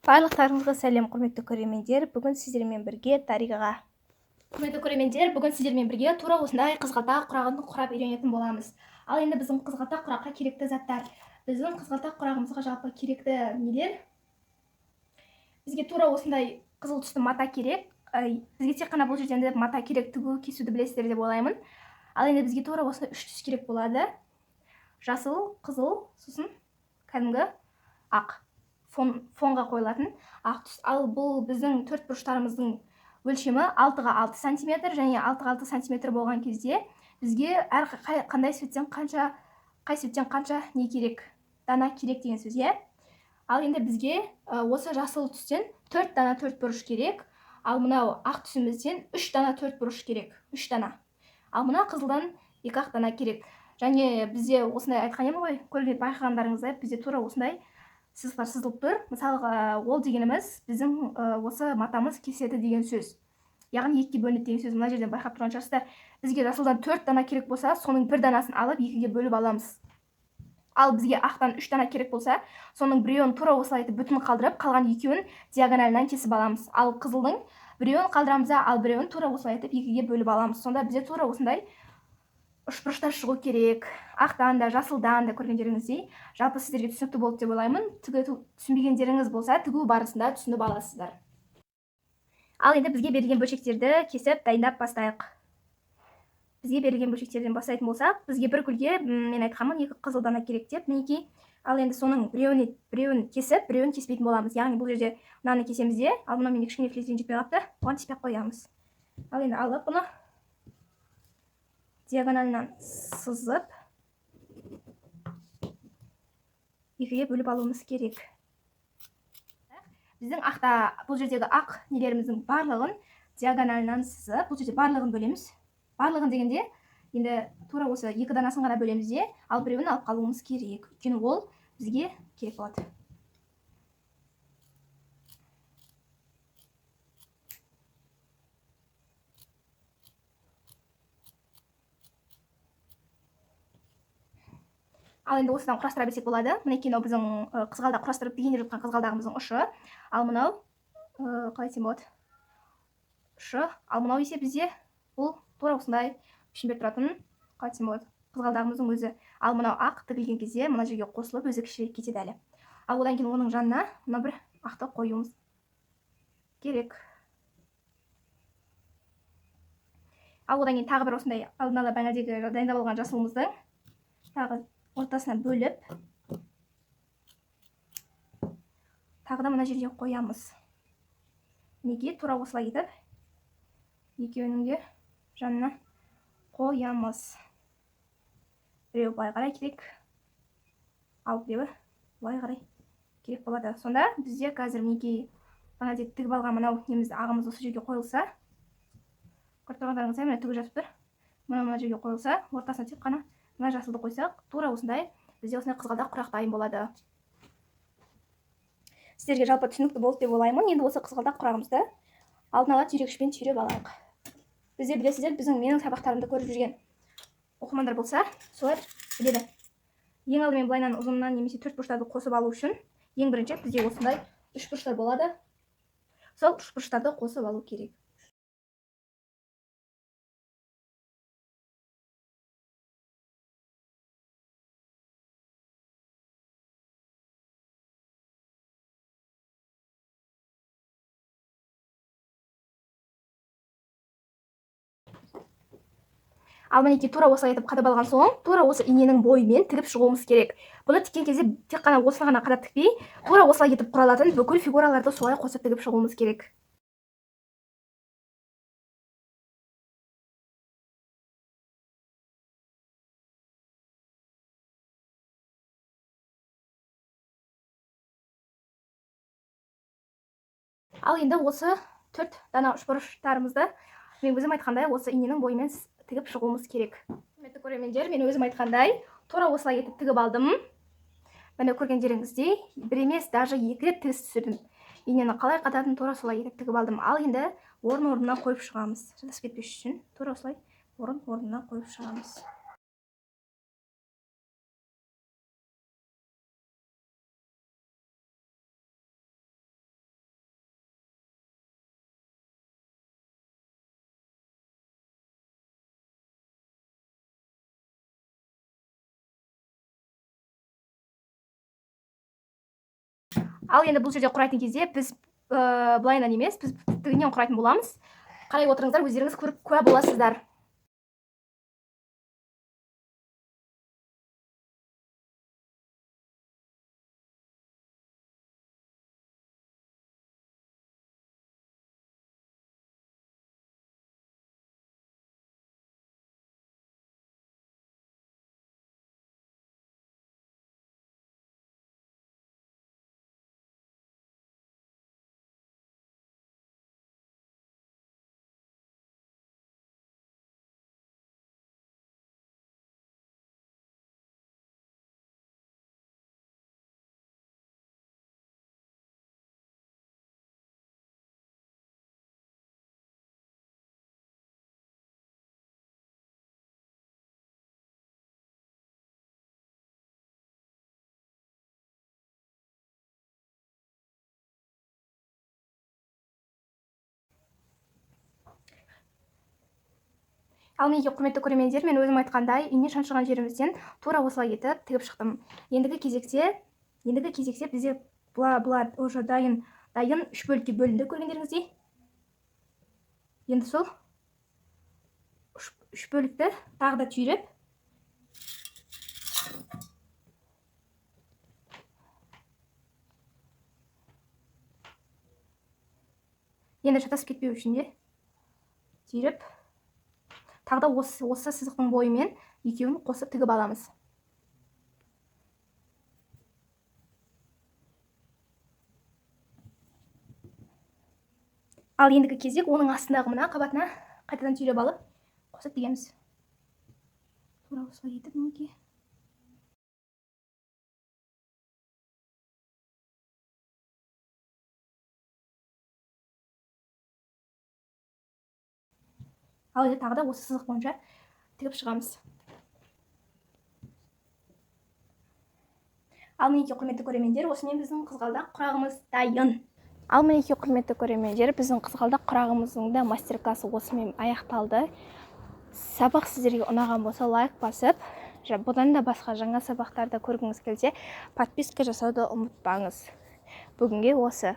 Барлықтарыңызға сәлем, құрметті көрермендер. Бүгін сіздермен бірге Дариға. Құрметті көрермендер, бүгін сіздермен бірге тура осындай қызғалдақ құрағын құрап үйренетін боламыз. Ал енді біздің қызғалдақ құраққа керекті заттар. Біздің қызғалдақ құрағымызға жалпы керекті нелер? Бізге тура осындай қызыл түсті мата керек. Бізге тек қана бұл жерден де мата керек, тігу, кесуді білесіздер деп ойлаймын. Ал енді бізге тура осындай үш түс керек болады. Жасыл, қызыл, сосын кәдімгі ақ. Фонға қойылатын ақ түс. Ал бұл біздің төрт бұрыштарымыздың өлшемі алтыға алты сантиметр және алтыға алты сантиметр болған кезде бізге әр қандай цветтен қанша, қай цветтен қанша не керек, дана керек деген сөз, иә? Ал енді бізге осы жасыл түстен 4 дана төрт бұрыш керек. Ал мынау ақ түсімізден 3 дана төрт бұрыш керек, 3 дана. Ал мына қызылдан 2 ақ дана керек. Және бізде осындай айтқан едім ғой, көрген байқағандарыңыздай бізде тура осындай сызықтар сызылып тұр. Мысалға, ол дегеніміз біздің осы матамыз кеседі деген сөз. Яғни екіге бөлінеді деген сөз. Мына жерден байқап тұрған шығарсыздар. Бізге жасылдан 4 дана керек болса, соның бір данасын алып екіге бөліп аламыз. Ал бізге ақтан 3 дана керек болса, соның біреуін тура осылай етіп бүтін қалдырып, қалған екеуін диагоналынан кесіп аламыз. Ал қызылдың біреуін қалдырамыз да, ал біреуін тура осылай етіп екіге бөліп аламыз. Сонда бізде тура осындай үшбұрыштар шығу керек. Ақтан да, жасылдан да көргендеріңіздей. Жалпы сіздерге түсінікті болды деп ойлаймын. Түсінбегендеріңіз болса, тігу барысында түсініп аласыздар. Ал енді бізге берілген бөлшектерді кесіп дайындап бастайық. Бізге берілген бөлшектерден бастайтын болсақ, бізге бір гүлге, мен айтқанмын, 2 қызыл дана керек деп, мінекей. Ал енді соның біреуін кесіп, біреуін кеспейтін боламыз. Яғни бұл жерде мынаны кесеміз де, ал мынау менде кішкене флизелин жетпей қалыпты, оған тиіспей ақ қоямыз. Ал енді алып бұны диагоналынан сызып екіге бөліп алуымыз керек. Біздің ақта бұл жердегі ақ нелеріміздің барлығын диагоналынан сызып, бұл жерде барлығын бөлеміз. Барлығын дегенде енді тура осы екі данасын ғана бөлеміз де, ал біреуін алып қалуымыз керек. Өйткені ол бізге керек болады. Ал енді осыдан құрастыра берсек болады. Мінекей мынау біздің қызғалдақ құрастырып бейнелеп жатқан қызғалдағымыздың ұшы. Ал мынау қалай айтсам болады? Ұшы. Ал мынау есе бізде бұл тура осындай пішін беріп тұратын, қалай айтсам болады, қызғалдағымыздың өзі. Ал мынау ақ тігілген кезде мына жерге қосылып өзі кішірейіп кетеді әлі. Ал одан кейін оның жанына мына бір ақты қоюымыз керек. Ал одан кейін тағы бір осындай алдын ала бәңірдегі дайындап алған жасылымыздың тағы ортасына бөліп, тағы да мына жерге қоямыз. Неге тура осылай етіп екеуінің де жанына қоямыз. Біреуі былай қарай керек, ал біреуі былай қарай керек болады. Сонда бізде қазір мінекей мына жерде тігіп алған мынау неміз ағымыз осы жерге қойылса, көріп тұрғандарыңыздай мына тігіп жатып тұр. Мынау мына жерге қойылса, ортасына тек қана мына жасылды қойсақ, тура осындай бізде осындай қызғалдақ құрақ дайын болады. Сіздерге жалпы түсінікті болды деп ойлаймын. Енді осы қызғалдақ құрағымызды алдын ала түйрекшпен түйреп алайық. Бізде білесіздер, менің сабақтарымды көріп жүрген оқырмандар болса, солар біледі. Ең алдымен былайынан ұзыннан немесе төрт бұрыштарды қосып алу үшін ең бірінші бізде осындай үш бұрыштар болады. Сол үш бұрыштарды қосып алу керек. Ал мінекей тура осылай етіп қадап алған соң, тура осы иненің бойымен тігіп шығуымыз керек. Бұны тіккен кезде тек қана осыны ғана қадап тікпей, тура осылай етіп құралатын бүкіл фигураларды солай қосып тігіп шығуымыз керек. Ал енді осы 4 дана үшбұрыштарымызды мен өзім айтқандай осы иненің бойымен тігіп шығуымыз керек. Құрметті көрермендер, мен өзім айтқандай тура осылай етіп тігіп алдым. Міне көргендеріңіздей, бір емес, даже 2 рет тігіс түсірдім. Инені қалай қададым, тура солай етіп тігіп алдым. Ал енді орын-орнына қойып шығамыз. Шатасып кетпес үшін тура осылай орын-орнына қойып шығамыз. Ал енді бұл жерде құрайтын кезде біз былайынан емес, біз тігінен құрайтын боламыз. Қарай отырыңыздар, өздеріңіз көріп куә боласыздар. Ал мінекей, құрметті көрермендер, мен өзім айтқандай, ине шаншыған жерімізден тура осылай етіп тігіп шықтым. Ендігі кезекте бізде бұлар уже дайын үш бөлікке бөлінді, көргендеріңіздей. Енді сол үш бөлікті тағы да түйреп, енді шатасып кетпеу үшін де түйреп, тағы да осы сызықтың бойымен екеуін қосып тігіп аламыз. Ал ендігі кезек оның астындағы мына қабатына қайтадан түйреп алып қосып тігеміз. Тура осылай етіп мінекей. Ал енді тағы да осы сызық бойынша тігіп шығамыз. Ал мінекей, құрметті көрермендер, осымен біздің қызғалдақ құрағымыз дайын. Ал мінекей, құрметті көрермендер, біздің қызғалдақ құрағымыздың да мастер-классы осымен аяқталды. Сабақ сіздерге ұнаған болса, лайк басып, бұдан да басқа жаңа сабақтарды көргіңіз келсе, подписка жасауды ұмытпаңыз. Бүгінге осы.